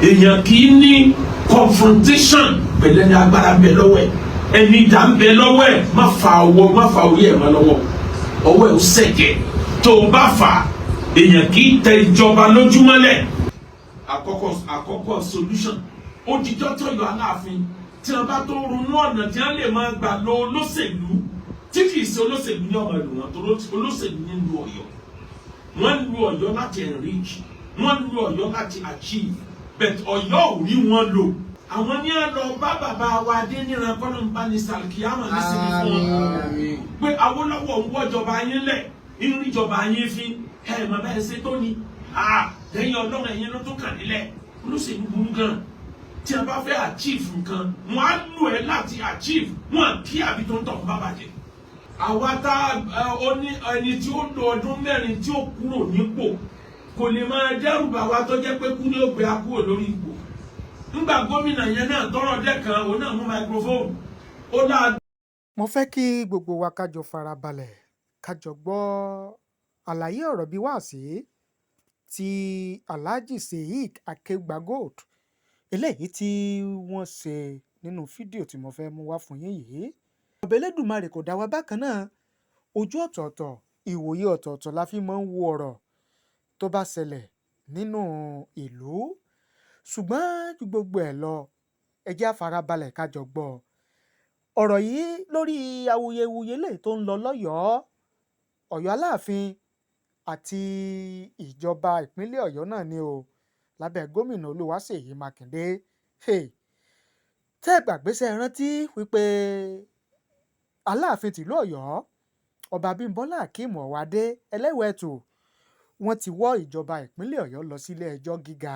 Èèyàn kì í ní confrontation pẹ̀lú ẹni agbára ń bẹ lọ́wọ́ ẹ̀, ẹni ìdá ń bẹ lọ́wọ́ ẹ̀. Má fa ọwọ́, má fa orí ẹ̀ má lọ́wọ́, ọwọ́ ẹ̀ ó ṣẹ̀jẹ̀ tó o bá fà á. Èèyàn kì í tẹ ìjọba lójúmọ́lẹ̀. Àkọ́kọ́ solution, ó dijọ́ tọ̀yọ̀ Aláàfin tí wọ́n bá tó ronú ọ̀nà tí wọ́n lè máa gbà lo olóṣèlú tí kì í ṣe olóṣèlú ní ọmọ ìlú wọn, tó olóṣèlú ní lu Ọ̀yọ́. Wọ́n lu Ọ̀yọ́ láti enrich, wọ́n lu Ọ̀yọ́ láti achieve, but Ọ̀yọ́ ò rí wọn lò. Àwọn ní à lọ bá bàbá wa Adéníran, kọ́nà ń bá ní sàlùkìyàmọ̀ nísìnyí fún wọn pé Awólọ́wọ̀ ń wọ́jọba yín lẹ̀, ń ríjọba yín fín. Ẹ̀ mọ̀ bẹ́ẹ̀ ṣe tó ni lẹ́yìn Ọlọ́run, ẹ̀yin ló tún kàn nílẹ̀. Olóṣèlú burú gan. Tí a bá fẹ́ achieve nǹkan, wọ́n á lò ẹ́ láti achieve wọ́n kí àbí tó ń tọ̀ bá bàjẹ́. Àwa tá ó ní ẹni tí ó lo ọdún 4 tí ó kúrò nípò kò lè máa dẹ́rù bà wá, tó jẹ́ pé kú ní ó gbé a kúrò lórí ipò. Ńgbà gómìnà yẹn náà tọrọ dẹ́kan, òun náà mú microphone, ó láà. Mo fẹ́ kí gbogbo wa ká jọ farabalẹ̀, ká jọ gbọ́ àlàyé ọ̀rọ̀ bíi wáàsí tí Alhaji Sheik Akeugbagold eléyìí tí wọ́n ṣe nínú fídíò tí mo fẹ́ mú wá fún yín yìí. Ọ̀bẹ Elédùmarè kò dá wa bákan náà. Ojú ọ̀tọ̀ọ̀tọ̀, ìwòye ọ̀tọ̀ọ̀tọ̀ la fi máa ń wo ọ̀rọ̀ tó bá ṣẹlẹ̀ nínú ìlú. Ṣùgbọ́n ju gbogbo ẹ̀ lọ, ẹ jẹ́ á farabalẹ̀ ká jọ gbọ́ ọ̀rọ̀ yìí lórí awuyewuye lèyí tó ń lọ lọ́yọ̀ọ́, Ọ̀yọ́ Aláàfin àti ìjọba ìpínlẹ̀ Ọ̀yọ́ náà ni o, lábẹ́ gómìnà Olúwaṣèyí Mákindé. Hey, tẹ́ ẹ gbàgbé, ṣe é rántí wípé Aláàfin tìlú Ọ̀yọ́, Ọba Abímbọ́lá Akeem Ọwọ́adé Ẹlẹ́wẹ̀ẹ́tù, wọ́n ti wọ́ ìjọba ìpínlẹ̀ Ọ̀yọ́ lọ sílé ẹjọ́ gíga,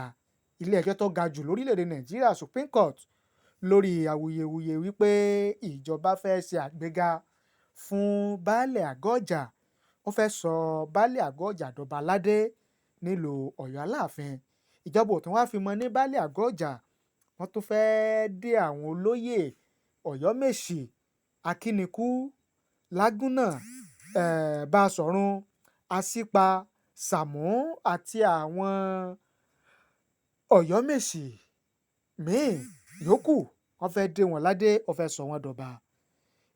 ilé ẹjọ́ tó ga jù lórílẹ̀‐èdè Nàìjíríà, Supreme Court, lórí awuyewuye wípé ìjọba fẹ́ ṣe àgbéga fún baálé àgọ́ ọjà, ó fẹ́ sọ baálé àgọ́ ọjà dọba aládé nílùú Ọ̀yọ́ Aláàfin. Ìjọba ò tún wá fi mọ́ ní baálé àgọ́ ọjà, wọ́n tún fẹ́ẹ́ dé àwọn olóyè Ọ̀yọ́mèsì, Akínikú, Lágúnná, Báṣọ̀run, Asípa, Sàmú àti àwọn Ọ̀yọ́mèsì míín yòókù, wọ́n fẹ́ẹ́ dé wọn ládé, wọ́n fẹ́ẹ́ sọ wọ́n dọba.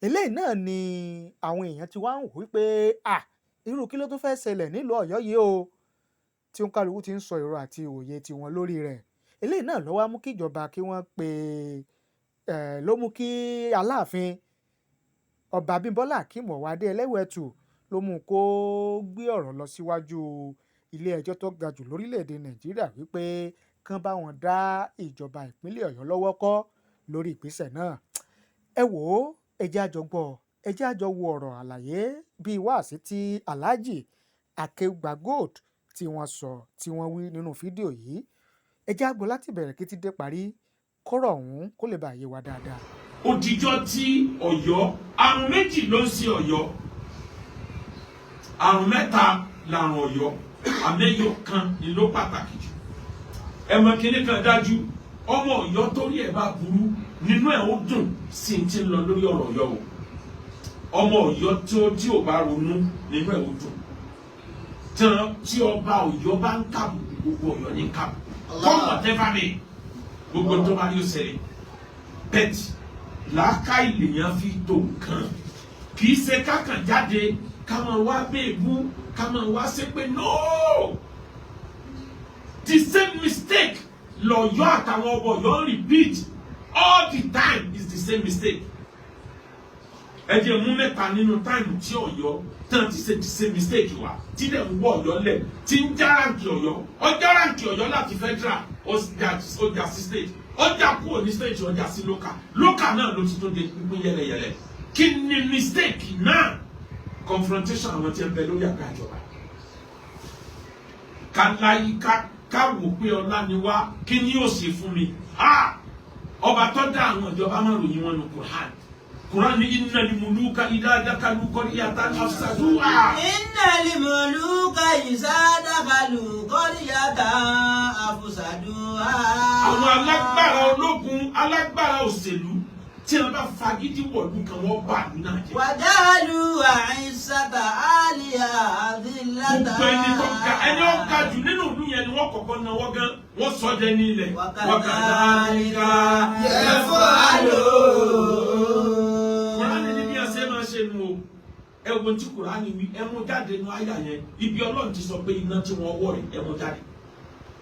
Eléyìí náà ni àwọn èèyàn ti wá ń wò wípé, à, irú kí ló tún fẹ́ẹ́ ṣẹlẹ̀ nílùú Ọ̀yọ́ yìí o, tí òǹkálukú ti ń sọ èrò àti òye tiwọn lórí rẹ̀. Eléyìí náà ló wá mú kí ìjọba kí wọ́n pe ẹ̀, ló mú kí Aláàfin, Ọba Abímbọ́lá Akeem Ọwọ́adé Ẹlẹ́wẹ̀ẹ́tù, ló mú kó gbé ọ̀rọ̀ lọ síwájú ilé ẹjọ́ tó ga jù lórílẹ̀‐èdè Nàìjíríà wípé kán bá wọn dá ìjọba ìpínlẹ̀ Ọ̀yọ́ lọ́wọ́ kọ́ lórí ìgbésẹ̀ náà. Ẹ wò ó, ẹ jẹ́ á jọ gbọ́, ẹ jẹ́ á jọ wo ọ̀rọ̀ àlàyé bíi wáàsí tí Alhaji Akeugbagold tí wọ́n sọ, tí wọ́n wí nínú fídíò yìí. Ẹ jẹ́ á gbọ́ láti bẹ̀rẹ̀ kí ti dé parí, kọ́rọ̀ ọ̀hún kó lè bàa yé wa dáadáa. Òdìjọ́ tí Ọ̀yọ́, àrùn méjì ló ń ṣe Ọ̀yọ́, àrùn mẹ́ta làrùn Ọ̀yọ́, àmẹyọ kan ni ló pàtàkì jù. Ẹ mọ̀ kíní kan dájú, ọmọ Ọ̀yọ́ torí ẹ̀ bá burú nínú ẹ̀ ó dùn sí ti ń lọ lórí ọ̀rọ̀ Ọ̀yọ́ o. Ọmọ Ọ̀yọ́ tí ò bá ronú, nínú ẹ̀ ó dùn tán tí ọba Ọ̀yọ́ bá ń kàbùkù, gbogbo Ọ̀yọ́ ní kàbùkù. Come whatever may, gbogbo tó bá rí ó ṣẹlẹ̀ bẹ́ẹ̀, làákàyè lèèyàn fi tó nǹkan. Kì í ṣe kákan jáde ká máa wá bẹ́ẹ̀bú, ká máa wá ṣépè. No, the same mistake lọ́yọ́ àtàwọn ọmọ Ọ̀yọ́ repeat all the time is the same mistake. Ẹ jẹ́ mú mẹ́ta nínú time tí Ọ̀yọ́ tán ti ṣe the same mistake wa, tí dẹ̀ ń wọ Ọ̀yọ́ lẹ̀, tí ń já rank Ọ̀yọ́. Ọjà rank Ọ̀yọ́ láti federal, ó já sí state, ọjà kúrò ní state, ọjà sí local. Local náà ló ti tún di pípín yẹlẹyẹlẹ. Kí ni mistake náà? Confrontation àwọn tí ń bẹ lórí àga ìjọba. Ká láyé ká wò pé ọlá ni wá, kí ni yóò ṣe fún mi? Ọba tó dá àwọn ìjọba máa ròyìn wọn ní Quran. Quran ní إن الملوك إذا دخلوا قرية أفسدوها. إن الملوك إذا دخلوا قرية أفسدوها. Àwọn alágbára ológun, alágbára òṣèlú, tí wọn bá fagídí wọ̀lú kan, wọ́n bá ìlú náà jẹ́. وجعلوا أعزة أهلها أذلة. Gbogbo ẹni tó ga, ẹni ó ga jù nínú ìlú yẹn ni wọ́n kọ́kọ́ náwó gan. Wọ́n sọ jẹ́ ní ilẹ̀. وكذلك يفعلون. Kùránì ní bí a ṣe máa ṣe nu o. Ẹ wo tí Kùránì wí, ẹ mú jáde nu àyà yẹn. Ibi Ọlọ́run ti sọ pé iná tí wọ́n wọ̀ rẹ̀, ẹ mú jáde.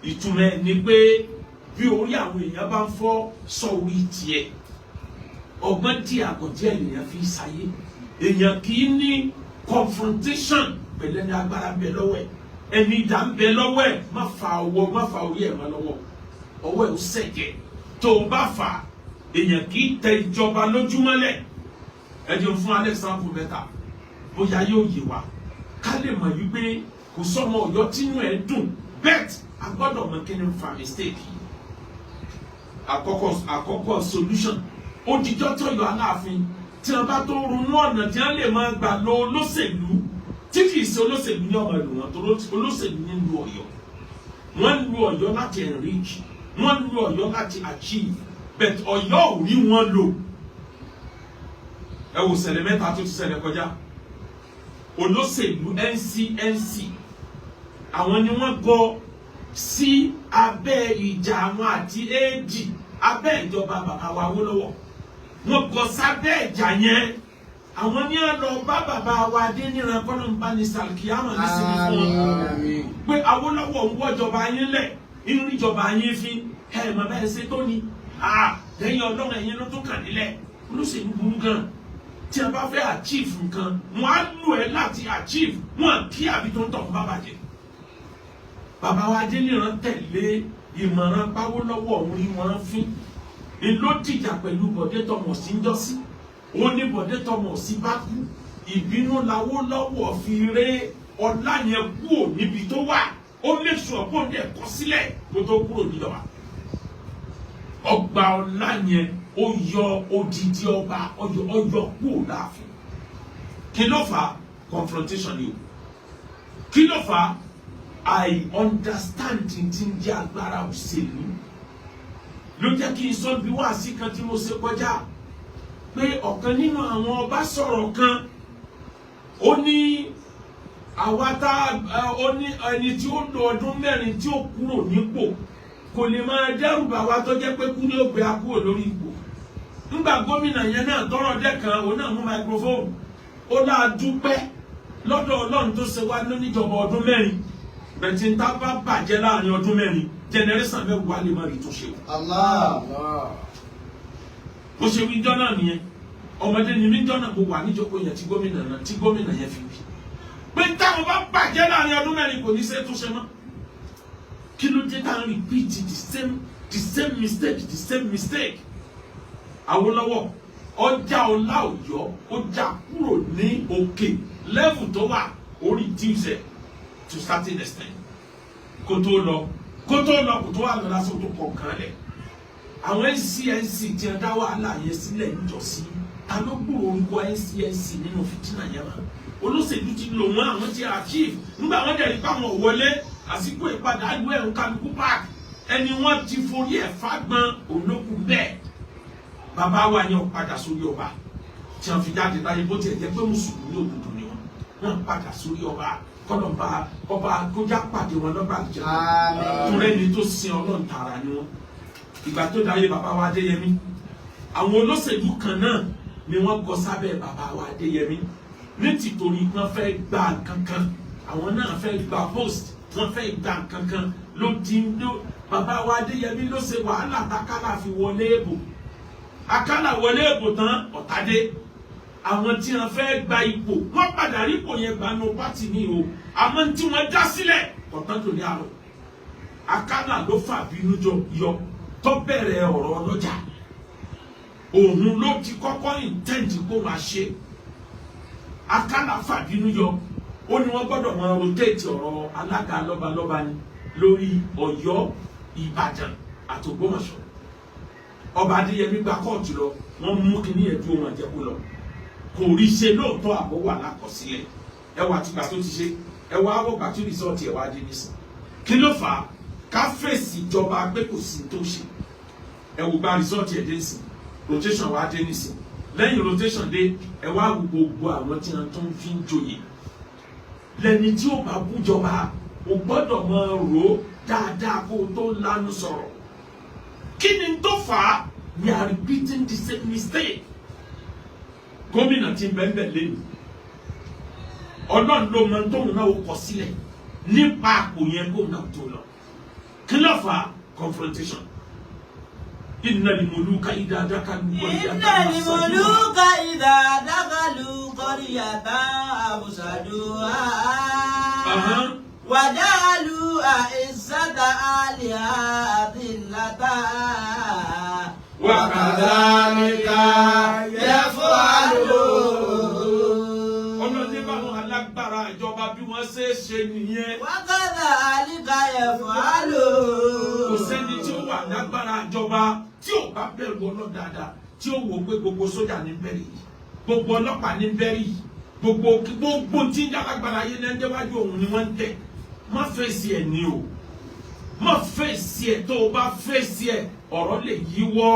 Ìtumọ̀ ẹ̀ ni pé bí orí àwọn èèyàn bá ń fọ́, sọ orí tiẹ̀. Ọgbọ́n tí àgọ̀jẹ́ èèyàn fi ṣayé. Èèyàn kì í ní confrontation pẹ̀lú ẹni agbára ń bẹ lọ́wọ́ ẹ̀. Ẹni idà ń bẹ lọ́wọ́ ẹ̀, má fa ọwọ́, má fa orí ẹ̀ mọ́ lọ́wọ́. Ọwọ́ ẹ̀ ó ṣẹ̀jẹ̀. Tó o bá fà á, èèyàn kì í tẹ ìjọba lójúmọ́lẹ̀. Ẹ jẹun fún Alexander mẹ́ta, bóyá yóò yé wa, ká lè mọ̀ wípé kò sọ́mọ Ọ̀yọ́ tínú ẹ̀ dùn. Bet a gbọ́dọ̀ mọ̀ kí ni fa mistake yìí. Àkọ́kọ́ solution, òjijọ́ tó yọ Aláàfin, tí wọ́n bá tó ronú ọ̀nà tí wọ́n lè máa gbà lo olóṣèlú tí kì í ṣe olóṣèlú ní ọmọ ìlú wọn, tó olóṣèlú ní lu Ọ̀yọ́. Wọ́n lu Ọ̀yọ́ láti enrich, wọ́n lu Ọ̀yọ́ láti achieve, but Ọ̀yọ́ ò rí wọn lò. Ẹ wò ṣẹlẹ̀ mẹ́ta tó ti ṣẹlẹ̀ kọjá. Olóṣèlú NCNC, àwọn ni wọ́n gọ sí abẹ́ ìjà àwọn àti AD abẹ́ ìjọba bàbá wa Awólọ́wọ̀. Wọ́n gọ sábẹ́ ìjà yẹn. Àwọn ní à lọ bá bàbá wa Adéníran, kọ́nà ní sàlùkìyàmọ̀ nísìnyí fún wọn pé Awólọ́wọ̀ ń wọ́jọba yín lẹ̀, inú ìjọba yín fi ẹ̀ mọ̀ bẹ́ẹ̀ ṣe tó ni lẹ́yìn Ọlọ́run, ẹ̀yin ló tún kàn nílẹ̀. Olóṣèlú burú gan. Tí a bá fẹ́ achieve nǹkan, wọ́n á lò ẹ́ láti achieve wọ́n kí àbí tó ń tọ̀ fún bàbá jẹ. Bàbá wa Adéníran tẹ̀lé ìmọ̀ràn pÁwólọ́wọ̀ òun rí wọn fín ń ló dìjà pẹ̀lú Bọ̀dé Thomas ń jọ́sí. Ó ní Bọ̀dé Thomas bá kú, ìbínú lAwólọ́wọ̀ fi ré ọlá yẹn kúrò níbi tó wà. Ó make sure kó ń dẹ̀ kọ́ sílẹ̀ kó tó kúrò níjọba. Ọgbà ọlá yẹn, ó yọ odidi ọba, ọyọ kúrò láàfin. Kí ló fà á? Confrontation ni o. Kí ló fà á? I understand tí ń jẹ́ agbára òṣèlú ló jẹ́ kí n sọ bí wáàsí kan tí mo ṣe kọjá pé ọ̀kan nínú àwọn ọba sọ̀rọ̀ kan. Ó ní àwa tá, ó ní ẹni tí ó lo ọdún 4 tí ó kúrò nípò kò lè máa dẹ́rù bà wá, tó jẹ́ pé kú ní ó gbé a kúrò lórí ipò. Ńgbà gómìnà yẹn náà tọrọ dẹ́kan, òun náà mú microphone, ó láa dúpẹ́ lọ́dọ̀ Ọlọ́run tó ṣe wá lóníjọba ọdún 4 bẹ̀tí ń tá bá bàjẹ́ láàrin ọdún 4, generation 10 lè má rí tó ṣe o. Allah. Bó ṣe wí jọ́nà nìyẹn. Ọmọdé ni mí jọ́nà, mo wà níjókòó yẹn tí gómìnà yẹn fi wí pé táwọn bá bàjẹ́ láàrin ọdún 4, kò ní ṣe é túnṣe mọ́. Kí ló dé táwọn repeat the same mistake, the same mistake? Awólọ́wọ̀ ọjà ọlá Ọ̀yọ́, ó já kúrò ní òkè level tó wà, ó reduce ẹ̀ to certain extent kó tó lọ. Kó tó lọ, kó tó wà lọ lásán, tó kọ̀ kàn lẹ̀. Àwọn NCNC tí wọ́n dá wàhálà yẹn sílẹ̀ níjọ́sí, ta ló gbúrò orúkọ NCNC nínú fìtínà yẹn mọ́? Olóṣèlú ti lò wọ́n, àwọn ti achieve. Nígbà wọ́n dẹ̀ rí pé àwọn ò wọlé, àsìkò ìpadà lu ẹ̀rù kálukú park. Ẹni wọ́n ti forí ẹ̀ fagbọn olókùn bẹ́ẹ̀. Bàbá wa yẹn ò padà sórí ọba tí wọ́n fi jáde láyé. Bó tiẹ̀ jẹ́ pé mùsùlùmí òdodo ni wọ́n, wọ́n padà sórí ọba. Kọ́lọ́ba ọba kójá pàdé wọn lọ́ba àlùjẹ́. Àmín. Torí ẹni tó sin Ọlọ́run tààrà ni wọ́n. Ìgbà tó dáyé bàbá wa Adéyẹmí, àwọn olóṣèlú kan náà ni wọ́n gọ sábẹ́ bàbá wa Adéyẹmí ní tìtorí wọ́n fẹ́ gba kankan. Àwọn náà fẹ́ gba post, wọ́n fẹ́ gba kankan ló di ló. Bàbá wa Adéyẹmí ló ṣe wàhálà takálà fi wọlé èbò. Akálà wọlé èbò tán, ọ̀tádé àwọn tí wọ́n fẹ́ gba ipò, wọ́n padà rí ipò yẹn gba nù pátì ní o. Àmọ́ tí wọ́n dá sílẹ̀ ọ̀tán tó ní àrò. Akálà ló fà bínú jọ yọ tó bẹ̀rẹ̀ ọ̀rọ̀ ọlọ́jà. Òun ló ti kọ́kọ́ intent kó máa ṣe. Akálà fà bínú yọ, ó ní wọ́n gbọ́dọ̀ máa rotate ọ̀rọ̀ alága lọ́balọ́ba ni lórí Ọ̀yọ́, Ìbàdàn àti Ògbómọ̀ṣọ́. Ọba Adéyẹmí gba kóòtù lọ, wọ́n mú kíní ẹ̀ dúró, wọn jẹ́ kó lọ. Kò rí ṣe lóòótọ́, àbọ̀ wà lákọsílẹ̀. Ẹ wà tìgbà tó ti ṣe, ẹ wá wọ́gbà tí result ẹ̀ wá dé nísìn. Kí ló fà á? Ká fèsì ìjọba pé kò sí tó ṣe. Ẹ wò gba result ẹ̀ dé nísìn, rotation wá dé nísìn. Lẹ́yìn rotation dé, ẹ wá wo gbogbo àwọn tí wọ́n tó ń fi ń joyè. Lẹ́ni tí ó bá bújọba, o gbọ́dọ̀ máa rò ó. Dáadáa kó o tó lanu sọ̀rọ̀. Kí ni tó fà á? We are repeating the same mistake. Gómìnà tí ń bẹ́ẹ̀ bẹ́ẹ̀ lẹ́nu, Ọlọ́run ló mọ tóun náà ó kọ sílẹ̀ nípa àpò yẹn kóun náà tó lọ. Kí ló fà á? Confrontation. إن الملوك إذا دخلوا قرية إن الملوك إذا دخلوا قرية أفسدوها وجعلوا أعزة أهلها أذلة وكذلك يفعلون. Ọlọ́run ní báwọn alágbára ìjọba bí wọ́n ṣe é ṣe nìyẹn. وكذلك يفعلون. Kò sẹ́ni tí ó wà lágbára ìjọba tí ò bá bẹ̀rù Ọlọ́run dáadáa, tí ó wò pé gbogbo sójà ní bẹ́rì yìí, gbogbo ọlọ́pàá ní bẹ́rì yìí, gbogbo gbogbo tí ń jálágbára yé ní ẹjẹ́wájú òun ni wọ́n ń tẹ̀. Má fèsì ẹ̀ ní o, má fèsì ẹ̀. Tó o bá fèsì ẹ̀, ọ̀rọ̀ lè yíwọ́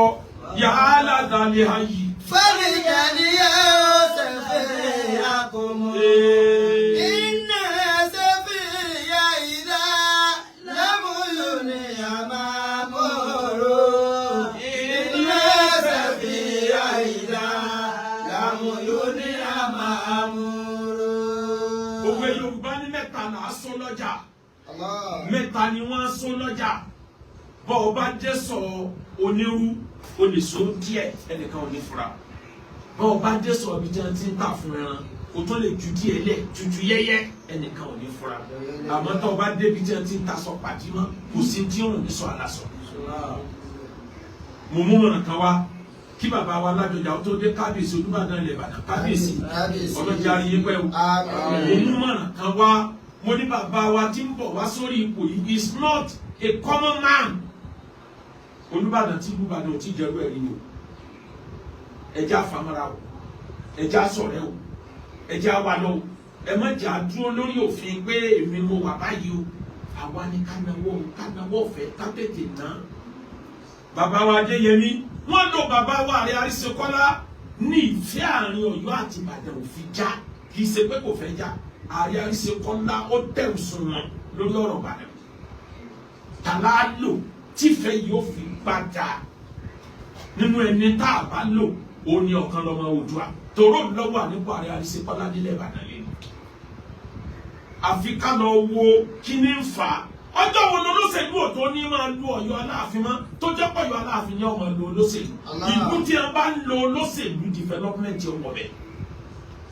yàrá dalẹ̀ ayé. فليديوسفيكم إن سفي إذا لم يني مامور، إن سفي إذا لم يني مامور. Òwe Yorùbá ní mẹ́ta là á sọ lọ́jà. Mẹ́ta ni wọ́n á sọ lọ́jà. Bọ́ ọ bá jẹ́ sọ onírú, o lè so díẹ̀, ẹnìkan ò ní fura. Bọ́ ọ bá jẹ́ sọ ibi tí wọ́n ti ń tà fún ẹran, o tún lè ju díẹ̀ lẹ̀ tutù yẹ́yẹ́, ẹnìkan ò ní fura. Àmọ́ tó o bá débi tí wọ́n ti ń ta sọ pàdímọ́, kò sí tí òun ní sọ àlàsọ. Mo mú ọ̀nà kan wá kí bàbá wa Ládọjà ó tó dé. Kábíyèsí Olúbàdàn ilẹ̀ Ìbàdàn, kábíyèsí, ọlọ́jà rí yín pẹ́ o. Mo mú mọ̀nà kan wá. Mo ní bàbá wa tí ń bọ̀ wá sórí ipò yìí is not a common man. Olúbàdàn tí Olúbàdàn ò tí jẹ́rú ẹ̀rí o. Ẹjẹ́ àfàmọ́ra o, ẹjẹ́ àsọ̀rẹ́ o, ẹjẹ́ àwa lọ o. Ẹ má jà dúró lórí òfin pé èmi mo wà báyìí o. Àwa ni ká nawọ́, ká nawọ́ ọ̀fẹ́, ká tètè ná. Bàbá wa Adéyẹmí, wọ́n lo bàbá wa Ààrẹ Àríṣekọ́lá ní ìfẹ́ àárín Ọ̀yọ́ àti Ìbàdàn ò fi já. Kì í ṣe pé kò fẹ́ já. Ààrẹ Àríṣekọ́lá ó tẹ̀ òṣùwọ̀n lórí ọ̀rọ̀ Ìbàdàn. Tàlá lò tífẹ̀ yóò fi gbàjà nínú ẹni tá a bá lò ó ní ọ̀kan lọ́mọ Oòduà tòró lọ́wọ́ àníkù Ààrẹ Àríṣekọ́lá nílẹ̀ Ìbàdàn lẹ́nu. Àfi ká lọ wo kí ní ń fà á. Ọjọ́ wo lolóṣèlú ò tó ní máa lu Ọ̀yọ́ Aláàfin mọ́, tó jẹ́ pé Ọ̀yọ́ Aláàfin ní ọmọ lu olóṣèlú? Ìlú tí a bá ń lo olóṣèlú, development ọmọ bẹ̀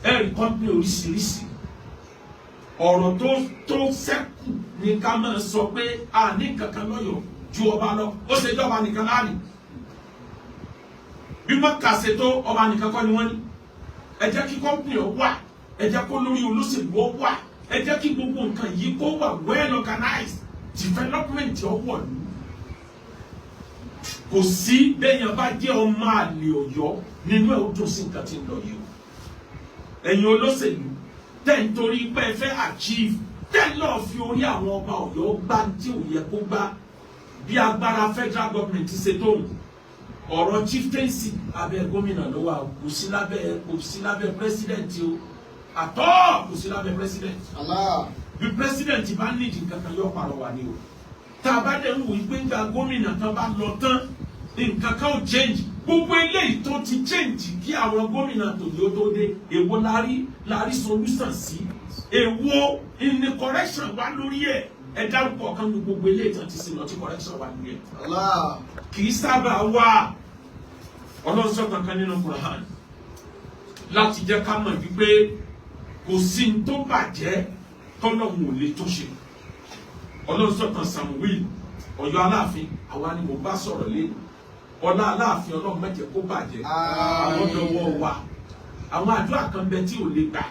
ẹ̀rí company oríṣiríṣi. Ọ̀rọ̀ tó sẹ́kù ní ká máa sọ pé a ní kankan lọ́yọ̀ọ́ ju ọba lọ. Ó ṣe jọba nìkan láàrin bí wọ́n kà ṣe tó ọba nìkan kọ́ ni wọ́n ní. Ẹ jẹ́ kí company ọ wà, ẹ jẹ́ kó lórí olóṣèlú ọ wà, ẹ jẹ́ kí gbogbo nǹkan yìí kó wà well organized, development ọ wọ̀lú. Kò sí bẹ́yàn bá jẹ́ ọmọ àlè Ọ̀yọ́ nínú ẹ̀ ó dùn sí nǹkan tí ń lọ yìí o. Ẹ̀yin olóṣèlú tẹ̀ ń torí pé ẹ fẹ́ achieve, tẹ̀ ń lọ́ọ́ fi orí àwọn ọba Ọ̀yọ́ gbá tí ò yẹ kó gbá. Bí agbára federal government ṣe tóun, ọ̀rọ̀ chieftaincy abẹ́ gómìnà ló wà. Kò sí lábẹ́ president o àtọ́, kò sí lábẹ́ president. Bí president bá nídìí nǹkan kan, yóò pàrọwà ni o. Tá a bá dẹ̀ ń wò ó pé ńgbà gómìnà kan bá lọ tán, nǹkan kan ò change, gbogbo eléyìí tó ti change kí àwọn gómìnà tòní ó tó dé, èwo la rí solution sí? Èwo ní correction wá lórí ẹ̀? Ẹ dárúkọ ọ̀kan ní gbogbo eléyìí tán ti ṣe lọ tí correction wà lórí ẹ̀. Kì í sábà wà. Ọlọ́run sọ kankan nínú Quran láti jẹ́ ká mọ̀ wípé kò sí ní tó bàjẹ́ tọ́lọ́run ò lè tó ṣe. Ọlọ́run sọ kan Samuel. Ọ̀yọ́ Aláàfin, àwa ni mo bá sọ̀rọ̀ lẹ́nu. Ọlá Aláàfin, Ọlọ́run má jẹ́ kó bàjẹ́. Àwọn dọwọ́ wa, àwọn àdúrà kan bẹ tí ò lè gbà.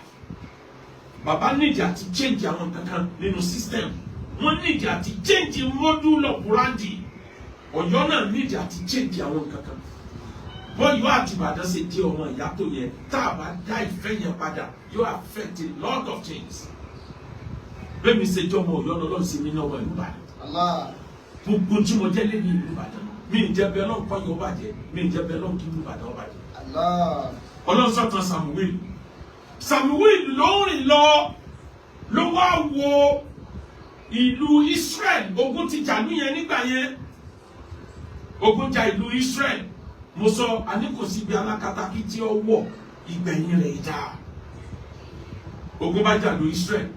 Bàbá nídìí àti change àwọn kankan nínú system. Wọ́n nídìí àti change modus operandi. Ọ̀yọ́ náà nídìí àti change àwọn kankan. Bọ́yọ̀ àti Ìbàdàn ṣe di ọmọ ìyá tó yẹ, tá a bá dá ìfẹ́ yẹn padà, yóò affect a lot of things. Bẹ́ẹ̀ mi ṣe jẹ́ ọmọ Ọ̀yọ́ lọ́lọ́ sí mi ní ọmọ ìlú Ìbàdàn. Gbogbo tí mo jẹ́ lé ní ìlú Ìbàdàn, mi ń jẹ́ bẹ́ẹ̀ lọ́n kọ́ yọ bàjẹ́, mi ń jẹ́ bẹ́ẹ̀ lọ́n kí ìlú Ìbàdàn bàjẹ́. Ọlọ́run sọ̀tàn Samuel. Samuel ló ń rìn lọ, ló wá wo Ìlú Israel, ogun ti jàlú yẹn nígbà yẹn, ogun ja ìlú Israel. Mo sọ àní kò síbi alákatakí tí ó wọ̀ ìgbẹ̀yìn rẹ̀ ìjà. Ogun bá jàlú Israel,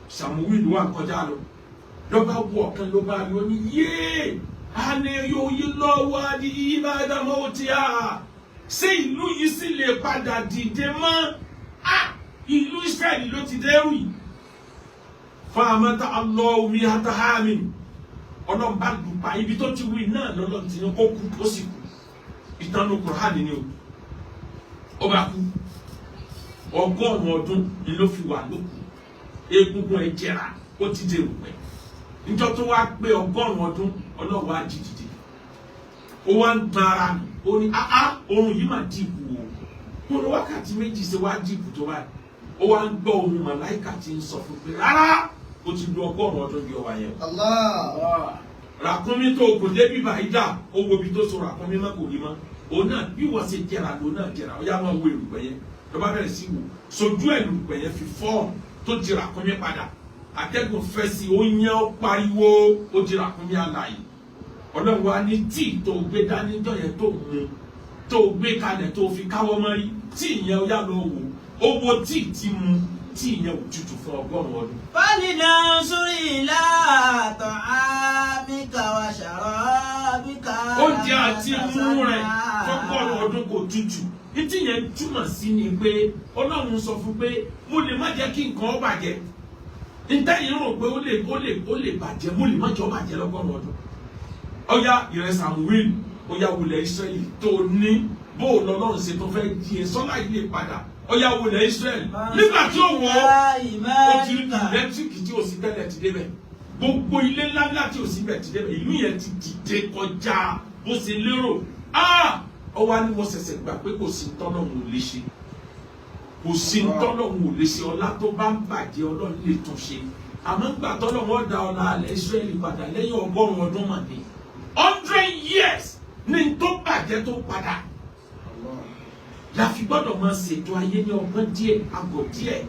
Samuel wà kọjá lọ, lọ́ba wọ ọ̀kan ló bá rí, ó ní yéé àní yóò yí lọ́wọ́ adi ìbádàmọ́ ti à ṣé ìlú yìí sì lè padà dìde mọ́? Á ìlú Israel ló ti dẹ́rù yìí. Fáamátá alọ́ omi àtàhámi, ọlọ́run bá lùpa ibi tó ti wí náà lọ́lọ́run ti ní kó kú, ó sì kú. Ìtànú Kùránì ni o. Ó bá kú, 100 ọdún ni ló fi wà lókù, egungun ẹ jẹrà, ó ti dèrò pẹ́. Níjọ́ tó wá pé 100 ọdún, ọlọ́run wá jí dìde, ó wá ń tan ara nù, ó ní áá, oorun yìí mà dìbò o, mo ní wákàtí 2 ṣe wá dìbò tó báyìí. Ó wá ń gbọ́ ohun màláìkà tí ń sọ fún pé rárá, ó ti lu 100 ọdún bí ọwà yẹn o. Allah. Ràkúnmí tó kò débi báyìí dà, ó wo ibi tó so ràkúnmí má kò rí mọ́. Òun náà bí wọ́n ṣe jẹrà lòun náà jẹrà. Ó yá, máa wo èrùpẹ̀ yẹn. Ló bá bẹ̀rẹ̀ sí wò sojú ẹ̀, lùpẹ̀ yẹn fi fọ́ọ̀mù tó di ràkúnmí padà. Atẹ́gùn fẹ́ sí i, ó yẹn, ó pariwo, ó di ràkúnmí alààyè. Ọlọ́run wa ní tíì tó gbé dání jọ yẹn, tó mu, tó gbé kalẹ̀, tó fi káwọ́ mọ́rí, tíì yẹn, ó yá lọ wò ó. Wo tíì tí mu, tíì yẹn ò tutù fún 100 ọdún. فلننظر إلى طعامك وشرابك. Oúnjẹ àti mú rẹ̀ fọ́gọ́rùn ọdún kò tutù. Ntí yẹn túmọ̀ sí ni pé ọlọ́run sọ fún pé mo lè má jẹ́ kí nǹkan ó bàjẹ́. Ntẹ́yìn rò pé ó lè bàjẹ́, mo lè má jẹ́ ó bàjẹ́ lọ́gọ́rùn ọdún. Ọ̀yá ìrẹsà wíìlì, ọ̀yá wulẹ̀ Ísírẹ́lì tó ní bó o lọ́lọ́run ṣe tó fẹ́ di ẹ sọ́lá yìí lè padà. Ọ̀yá wulẹ̀ Ísírẹ́lì nígbà tí ó wọ̀ ọ́, ó ti rí electric tí ò sí tẹ́lẹ̀ ti débẹ̀, gbogbo ilé ńláńlá tí ò sí bẹ̀ ti débẹ̀, ìlú yẹn ti dìde kọjá bó ṣe lérò. Ah, ó wá ní mo ṣẹ̀ṣẹ̀ gbà pé kò sí tọ́lọ́hun ò lè ṣe, kò sí tọ́lọ́hun ò lè ṣe. Ọlá tó bá ń bàjẹ́, ọlọ́run lè tún ṣe. Àmọ́ gbà tọ́lọ́hun ọ̀dà ọ̀la alẹ́ Ísírẹ́lì padà lẹ́yìn 100 ọdún mà ní 100 years ní tó bàjẹ́ tó padà. La fi gbọ́dọ̀ máa ṣètò ayé ní ọgbọ́n díẹ̀, àgọ̀ díẹ̀.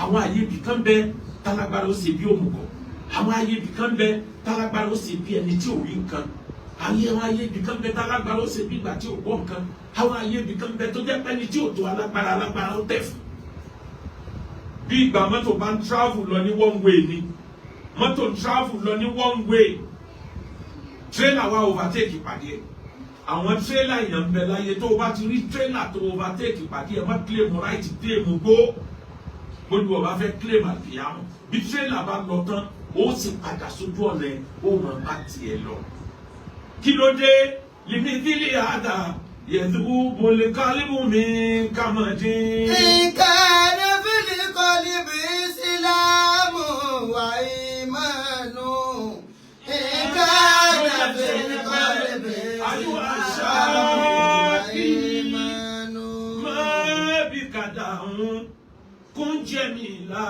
Àwọn àyè ibì kan bẹ tálágbára ó ṣe bí òmùgọ̀, àwọn àyè ibì kan bẹ tálágbára ó ṣe bí ẹni tí ò rí nǹkan, àwọn àyè ibì kan bẹ tálágbára ó ṣe bí ìgbà tí ò gbọ́ nǹkan, àwọn àyè ibì kan bẹ tó jẹ́ pẹ́ni tí ò tó alágbára, alágbára ó tẹ̀ fún. Bí ìgbà mọ́tò bá ń travel lọ ní one way ni, mọ́tò ń travel lọ ní one way, trailer wa overtake pàdé ẹ̀. Àwọn trailer èèyàn ń bẹ láyé. Tó o bá ti rí trailer tó overtake pàdé ẹ̀, má claim right, claim gbó bólú ọba fẹ́ claim àlùkìyàmọ̀. Bí trailer bá lọ tán, ó sì padà sójú ọ̀nà ẹ̀, ó máa bá tiẹ̀ lọ. Kí ló dé? Limithili hada yẹ̀dúgbò kálíbù mi kàmọ́dín. إن كان في القلب إسلام وإيمان، إن كان في القلب إسلام وإيمان. ما بك داء كن جميلا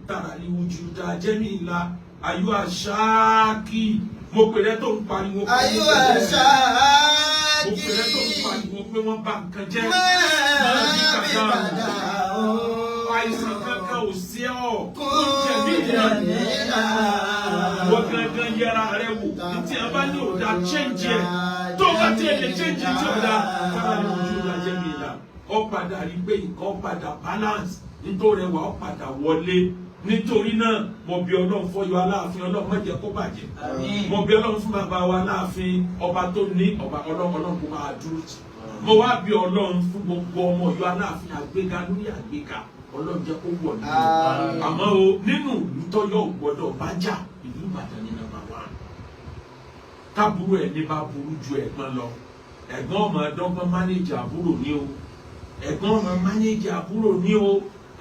ترى الوجود جميلا. أيها الشاكي, mo pè rẹ tó ń pariwo. أيها Mo pè rẹ tó ń الشاكي pariwo pé wọ́n bà nǹkan jẹ́. ما بك داء Àìsàn kankan ò sí ọ. كن جميلا. جميلا. Wọ́n gangan yẹra rẹ wò. Tí a bá ní òdà, change ẹ̀. Tó o bá tiẹ̀ lè change tí ò da, kára ní ojú la jẹ́ mi là. Ó padà rí pé nǹkan padà balance, nítorí ẹwà ó padà wọlé. Nítorí náà, mo bí ọlọ́run fọyọ aláàfin, ọlọ́run má jẹ́ kó bàjẹ́. Àmín. Mo bí ọlọ́run fún bàbá wa aláàfin, ọba tó ní ọba, ọlọ́run, ọlọ́run kó máa dúró tì. Mo wá bí ọlọ́run fún gbogbo ọmọ Ọ̀yọ́ aláàfin, àgbéga lórí àgbéga, ọlọ́run jẹ́ kó wọ̀ nínú. Àmín. Àmọ́ o, nínú ìlú tọ́yọ̀ ò gbọ́dọ̀ bá jà, ìlú Ìbàdàn ní number one. Tábúrò ẹ̀ ní bá burú ju ẹ̀gbọ́n lọ, ẹ̀gbọ́n ọmọ dọ́gbọ́n manage àbúrò ní o, ẹ̀gbọ́n ọmọ manage àbúrò ní o,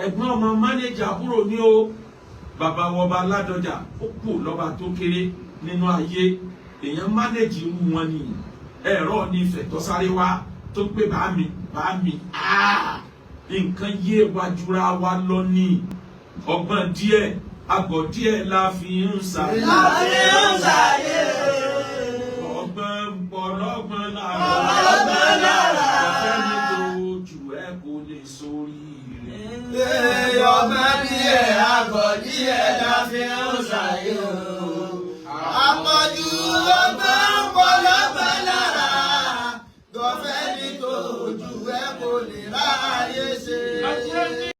ẹ̀gbọ́n ọmọ manage àbúrò ní o. Bàbá wọba Ládọjà, ó kù lọ́ba tó kéré nínú ayé. Èèyàn manage irú wọn ni ẹ̀rọ ní ìfẹ́ tó sáré wá tó pé bá mi bá mi nǹkan yé wájúra wa lọ ní ọgbọ́n díẹ̀, àgọ̀ díẹ̀ la fi ń ṣàyè. La fi ń ṣàyè. Ọgbọ́n pọ̀lọ́gbọ́n lára. Ọlọ́gbọ́n lára. Ọ̀fẹ́ ní tó jù ẹ́ kò lè sórí rẹ̀. Ọgbọ́n díẹ̀, àgọ̀ díẹ̀ la fi ń ṣàyè o. kò lè ráyè ṣe.